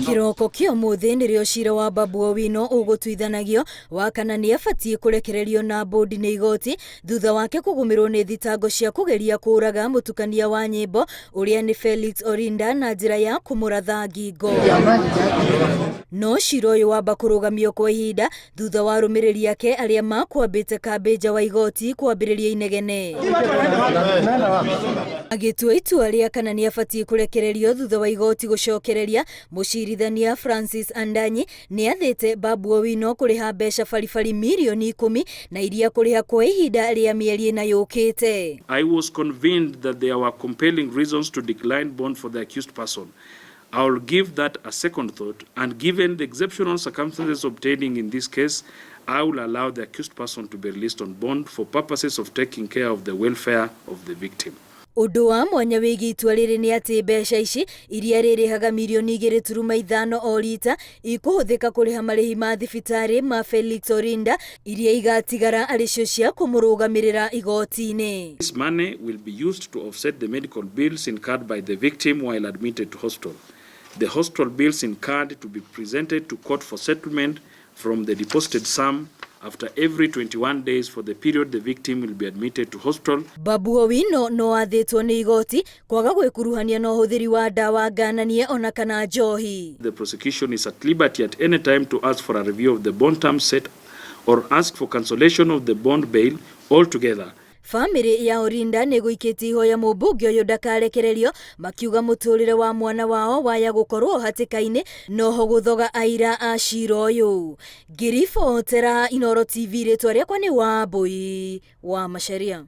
Kĩroko kĩa ũmũthĩ nĩrĩo cira wa Babu Owino ũgũtuithanagio wa kana nĩ abatiĩ kũrekererio na mbũndi nĩ igoti thutha wake kũgũmĩrwo nĩ thitango cia kũgeria kũũraga mũtukania wa nyĩmbo ũrĩa nĩ Felix Orinda na njĩra ya kũmũratha ngingo. No cira ũyũ wamba kũrũgamio kwa ihinda thutha wa arũmĩrĩri ake arĩa makwambĩte kambĩ nja wa igoti kwambĩrĩria inegene. Agĩtua itua rĩa kana nĩ abatiĩ kũrekererio thutha wa igoti gũcokereria, mũcirithania Francis Andanyi nĩ athĩte Babu Owino kũrĩha mbeca baribari mirioni ikũmi na iria kũrĩha kwa ihinda rĩa mĩeri ĩna yũkĩte. I was convinced that there were compelling reasons to decline bond for the accused person. I will give that a second thought, and given the exceptional circumstances obtaining in this case, I will allow the accused person to be released on bond for purposes of taking care of the welfare of the victim. Ũndũ wa mwanya wĩgiĩ itua rĩrĩ nĩ atĩ mbeca ici iria rĩrĩhaga mirioni 2.5 o rita ikũhũthĩka kũrĩha marĩhi ma thibitarĩ ma Felix Orinda iria igatigara arĩ cio cia kũmũrũgamĩrĩra igoti-inĩ. This money will be used to offset the medical bills incurred by the victim while admitted to hospital. The hospital bills incurred to be presented to court for settlement from the deposited sum after every 21 days for the period the victim will be admitted to hospital. Babu Owino no athĩtwo nĩ igoti kwaga gwĩkuruhania na ũhũthĩri wa ndawa ngananie ona kana njohi. The prosecution is at liberty at any time to ask for a review of the bond terms set or ask for cancellation of the bond bail altogether. Bamĩrĩ ya Orinda nĩ ĩgũikĩtie ihoya mũmbunge ũyũ ndakarekererio makiuga mũtũrĩre wa mwana wao waya gũkorwo hatĩka-inĩ noho gũthoga aira a cira ũyũ. Ngĩribotera Inooro TV rĩtwa rĩakwa nĩ Wambui wa Macharia.